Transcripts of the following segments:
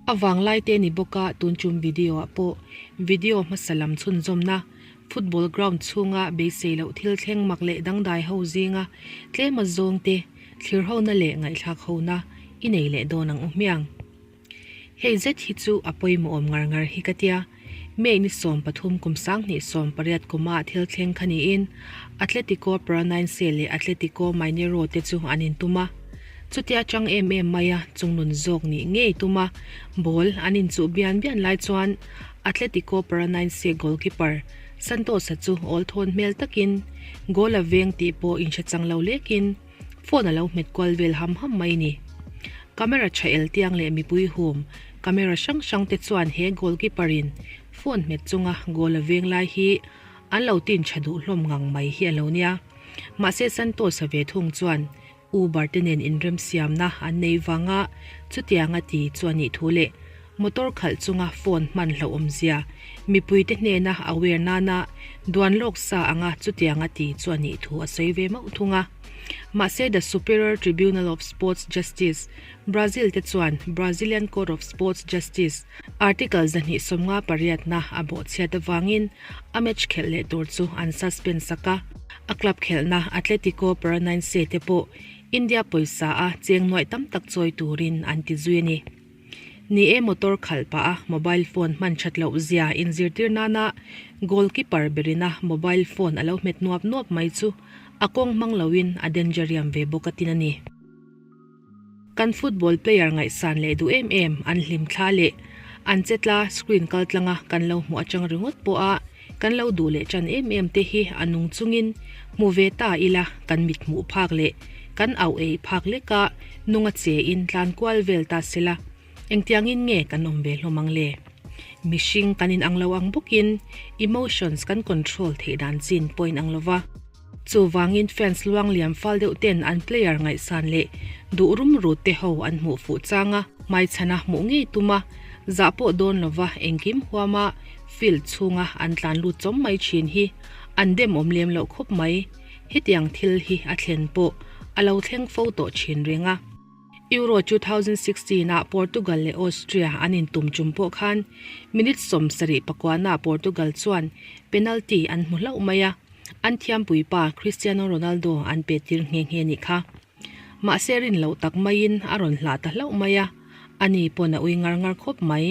A vanglai te ni bawk a tun tum video ah pawh video hmasa lam chhunzawmna football ground chhunga beisei loh thil thleng mak leh dangdai ho zinga tlem a zawng te thlir hona leh ngaihthlak hona i nei leh dawn ang u hmiang. Hei zet hi chu a pawimawh awm ngar ngar hi ka tia. May ni 13 kum 2018 kuma thil thleng kha niin Atletico Paranaense leh Atletico Mineiro te chu an intum a. Chutia chang em em maia chungnun zawk nih ngei tuma ball an inchuh bian bian lai chuan Atletico Paranaense goalkeeper Santos-a chu awl thawn hmel takin goal a veng tih pawh inhre chang lo lekin Phone a lo hmet kual vel ham ham mai ni. Camera tha el tiang leh mipui hum camera hrang hrang te chuan he goalkeeper in phone hmet chunga goal a veng lai hi an lo tin tha duh hlawm ngang mai hi a lo nia. Mahse Santos-a ve thung chuan Uber te nen inremsiamna an nei vanga chutianga ti chu a nih thu leh Motor khalh chunga phone hman hlauhawmzia mipuite hnena aware nana duan lawk sa anga chutianga ti chu a nih thu a sawi ve mauh thung a. Mahse The Superior Tribunal of Sports Justice, Brazil te chuan Brazilian Court of Sports Justice Article 258 na a bawhchhiat avangin a match khelh leh tur chu an suspend sak a. A club khelhna Atletico Paranaense te pawh India pawisa a cheng nuaih tam tak chawi turin an ti zui a ni. Ni e motor khalh pah a mobile phone hman that loh zia inzirtir nana goalkeeper berina mobile phone a lo hmet nuap nuap mai chu a kawng hmang loin a dangeriam ve bawk a tin a ni. Kan football player ngaihsan leh duh em em an hlim thla leh an che tla screen kal tlanga kan lo hmuh atang ringawt pawh a kan lo duh leh tan em em te hi a nung chungin hmu ve ta ila kan mit hmuh phak leh kan auh ei phak leka nunga che in tlan kual vel ta sela engtiangin nge kan awm ve hlawm ang le? Mihring kan inang lo ang bawkin emotions kan control theih dan chin pawh inang lova. Chuvangin fans luang liam fal deuh ten an player ngaihsan leh duh rum rut te ho an hmuh fuh chang a, hmaichhana hmuh ngei tum a, zah pawh dawn lova engkim huama field chhunga an tlan lut chawm mai thin hi an demawm lem loh khawp mai. Hetiang thil hi a thlen pawh a lo thleng fo tawh thin reng a. Euro 2016 ah Portugal leh Austria an intum tum pawh khan minute 74 ah Portugal chuan penalty an hmu hlauh mai a, an thiampuipa Cristiano Ronaldo an pe tir nghe nghe nih kha. Mahse rin loh tak maiin a rawn hlah ta hlauh mai a, ani pawn a ui ngar ngar khawp mai.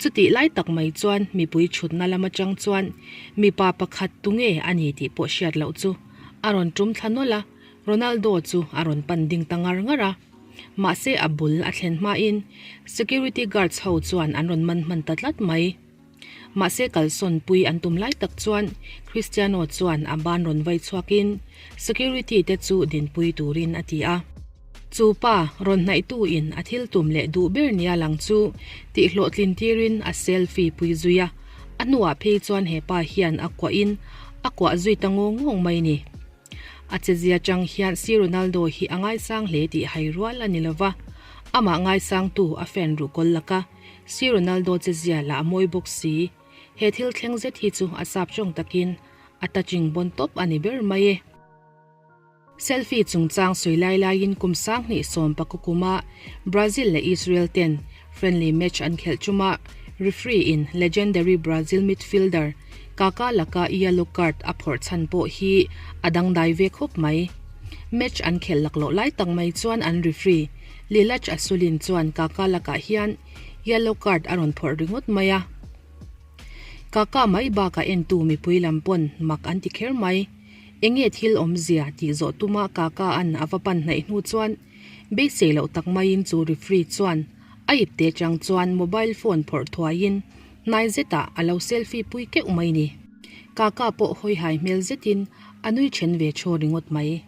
Chutih lai tak mai chuan mipui chhutna lam atang chuan mipa pakhat tunge a ni tih pawh hriat loh chu a rawn tum thla nawlh a, Ronaldo chu a rawn pan ding ta ngar ngar a. Mahse a bul a thlen hmain security guards ho chuan an rawn man hman ta tlat mai. Mahse kalsawn pui an tum lai tak chuan Cristiano chuan a ban rawn vai chhuakin security te chu dinpui turin a ti a. Chu pa rawn hnaihtu in a thil tum leh duh ber nia lang chu tih hlawhtlin tirin a selfie pui zui a, a hnuah phei chuan he pa hian a kuah in a kuah zui ta ngawng ngawng mai ni. A chezia chang hian si Ronaldo hi a ngaisang hle tih hai rual a ni lova, amah ngaisangtu a fan ruhkawl laka si Ronaldo chezia lah a mawi bawk si. He thil thleng zet hi chu a sap tawng takin a touching bawn tawp a ni ber mai e. Selfie chungchang sawi lai laiin kum 2010 kuma Brazil leh Israel ten friendly match an khelh chuma referee in legendary Brazil midfielder Kaka laka yellow card a phawrh chhan pawh hi a dangdai ve khawp mai. Match an khelh laklawh lai tak mai chuan an referee Lilach Asulin chuan Kaka lakah hian yellow card a rawn phawrh ringawt mai a. Kaka mai bakah entu mipui lam pawn mak an ti kher mai. Enge thil awmzia tih zawh tuma Kaka an a va pan hnaih hnu chuan beisei loh tak maiin chu referee chuan a ipte chang chuan mobile phone phawrh thuaiin hnai zetah a lo selfie pui keuh mai ni. Kaka pawh hawihai hmel zetin a nui then ve thaw ringawt mai.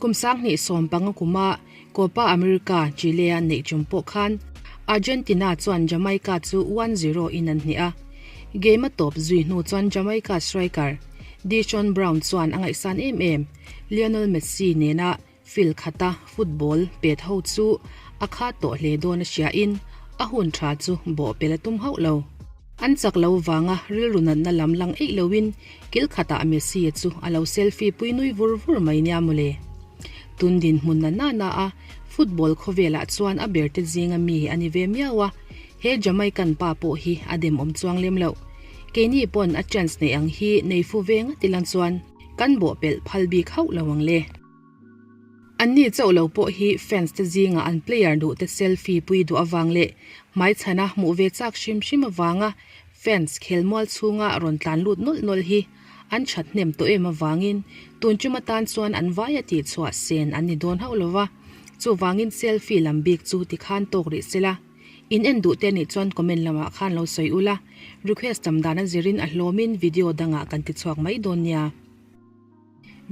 Kum 2015 kuma Copa America Chile-a neih tum pawh khan Argentina chuan Jamaica chu 1-0 in an hneh a. Game a tawp zui hnu chuan Jamaica striker Deshon Brown chuan a ngaihsan em em Lionel Messi nena field khata football pet ho chu a kha tawh hle dawn a hriain a hun tha chu bawhpelh a tum hauh lo. An chak lo vanga rilru natna lam lang eih loin kil khatah Messi chu a lo selfie pui nui vur vur mai nia mawle. Tun dinhmun na na na a, football khawvelah chuan a ber te zinga mi a ni ve miau a, he Jamaican pa pawh hi a demawm chuang lem loh. Keini pawn a chance neih ang hi nei fu ve ngat ilang chuan kan bawhpelh phal bik hauh lo ang le. Anni chauh lo pawh hi fans te zinga an player duh te selfie pui duh avang leh hmaichhana hmuh ve chak hrim hrim avanga fans khelmual chhunga rawn tlan lut nawlh nawlh hi an that hnem tawh em avangin tun tum atan chuan an vaia tihchhuah sen an ni dawn hauh lova, chuvangin selfie lam bik chu tikhan tawk rih sela. In en duh te anih chuan comment lamah khan lo sawi ula, request tam dan a zirin a hlawmin video dangah kan tichhuak mai dawn nia.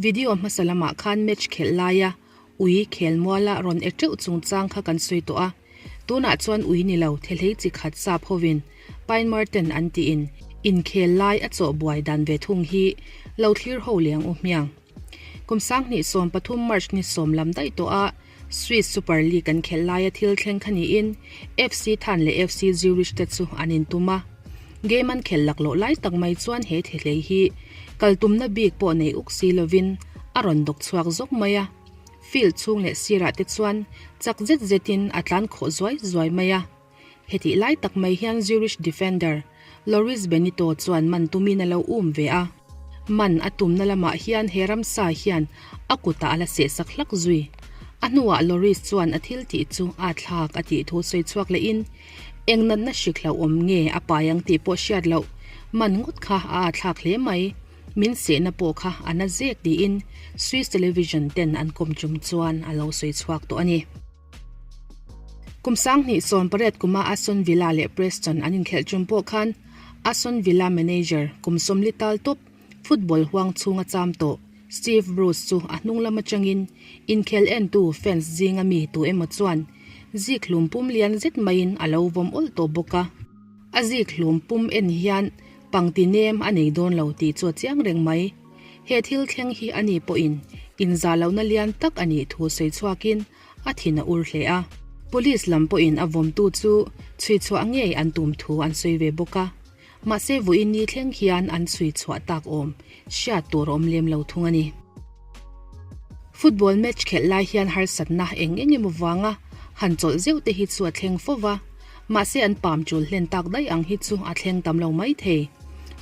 Video hmasa lamah khan match khelh laia ui khelmuala rawn e teuh chungchang kha kan sawi tawh a. Tunah chuan ui ni lo thehlei chi khat sap hovin Pine Marten an tiin inkhel lai a chawh buai dan ve thung hi lo thlir ho leng u hmiang. Kum 2013 March ni sawm lam daih tawh a Swiss Super League an khelh laia thil thleng kha niin FC Than leh FC Zurich te chu an intum a. Game an khelh laklawh lai tak mai chuan he thehlei hi kal tumna bik pawh nei uk si lovin a rawn dawk chhuak zawk mai a. Field chhung leh sirah te chuan chak zet zetin a tlan khawh zuai zuai mai a. Hetih lai tak mai hian Zurich defender Loris Benito chuan man tumin a lo um ve a. Man a tumna lamah hian he ramsa hian a kutah a la sehsak hlak zui. A hnuah Loris chuan a thil tih chu a thlak a tih thu sawi chhuak lehin eng natna hrik hlauhawm nge a pai ang tih pawh hriat loh man ngawt kha a athlak hle mai. Min sehna pawh kha a na zek tiin Swiss television ten an kawm chum chuan a lo sawi chhuak tawh a ni. Kum 2018 kuma Aston Villa leh Preston an inkhelh tum pawh khan Aston Villa manager kum 40 tal tawp football huang chhunga cham tawh Steve Bruce chu a hnung lam atangin inkhel entu fans zinga mi tu emaw chuan zik hlum pum lian zet maiin a lo vawm awlh tawh bawk a. A zik hlum pum en hian pangti nem a nei dawn lo tih chu a chiang reng mai. He thil thleng hi a ni pawhin inzah lohna lian tak a nih thu sawi chhuakin a thin a ur hle a. Police lam pawhin a vawmtu chu chhui chhuah ngei an tum thu an sawi ve bawk a. Mahse vawiin ni thleng hian an chhui chhuah tak awm hriat tur a awm lem lo thung a ni. Football match khelh lai hian harsatna eng eng emaw vanga han chawlh zeuh te hi chu a thleng fo va, mahse an pam chul hlen tak daih ang hi chu a thleng tam lo mai thei.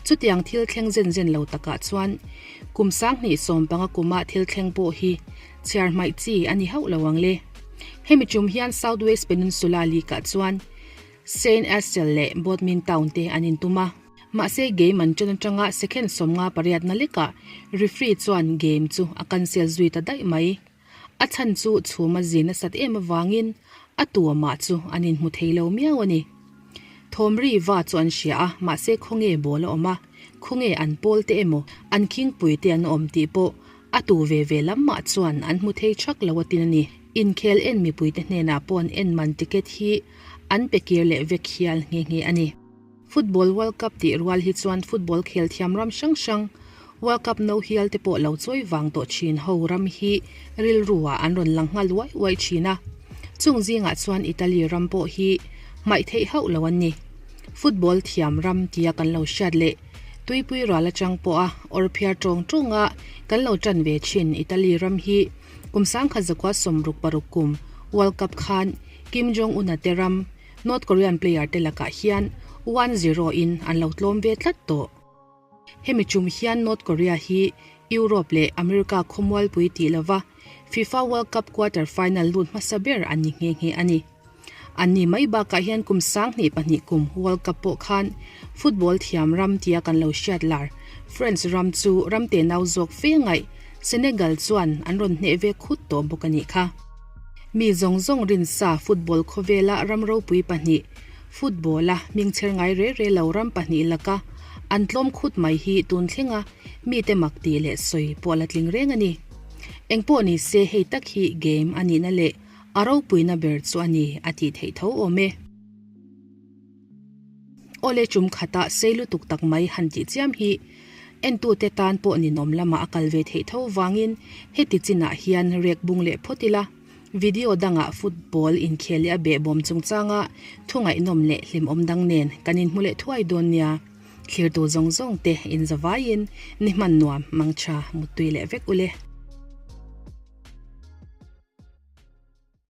Chutiang thil thleng zen zen lo takah chuan kum 2015 kuma thil thleng pawh hi chhiar hmaih chi a ni hauh lo ang le. Hemi tum hian South West Peninsula League-ah chuan Saint Austell leh Bodmin Town te an intum a. Mahse game an ṭan aṭanga second 58 na lekah referee chuan game chu a cancel zui ta daih mai. A chhan chu chhum a zin nasat em avangin a tu amah chu an inhmu thei lo miau a ni. Thawmri va chu an hria a, mahse khawnge ball a awm a, khawnge an pawl te emaw an khingpui te an awm tih pawh a tu ve ve lam mah chuan an hmu thei ṭhak lo a tin a ni. Inkhel en mipuite hnenah pawh an en man ticket hi an pe kir leh vek hial nghe nghe a ni. Football World Cup tih rual hi chuan football khel thiam ram hrang hrang, World Cup no hial te pawh lo chawi vang tawh thin ho ram hi rilru ah an rawn lang nghal uai uai thin a. Chung zingah chuan Italy ram pawh hi hmaih theih hauh lo an ni. Football thiam ram tia kan lo hriat leh tuipui ral atang pawha awr phiar tawng tawnga kan lo tan ve thin Italy ram hi kum 1966 kum World Cup khan Kim Jong-un-a te ram North Korean player te lakah hian one zero in an lo tlawm ve tlat tawh. Hemi tum hian North Korea hi Europe leh America khawmualpui tih lova FIFA World Cup quarter final lut hmasa ber an ni nghe nghe a ni. An ni mai bakah hian kum 2002 kum World Cup pawh khan football thiam ram tia kan lo hriat lar France ram chu ram tenau zawk fe ngaih Senegal chuan an rawn hneh ve khut tawh bawk a nih kha. Mi zawng zawng rinsa football khawvela ram ropui pahnih, football-a hmingchher ngai re re lo ram pahnih laka an tlawm khut mai hi tun thlenga mite mak tih leh sawi pawh la tling reng a ni. Engpawh ni se hei tak hi game a nihna leh a ropuina ber chu a ni a tih theih tho awm e. Awle tum khata sei lutuk tak mai han tih chiam hi entute tan pawh ninawm lamah a kal ve theih tho vangin heti chinah hian rek bung leh phawt ila, video dangah football inkhel leh a behbawm chungchanga thu ngaihnawm leh hlimawm dang nen kan inhmu leh thuai dawn nia. Thlirtu zawng zawng te inzavaiin ni hman nuam mangtha muttui leh vek ule.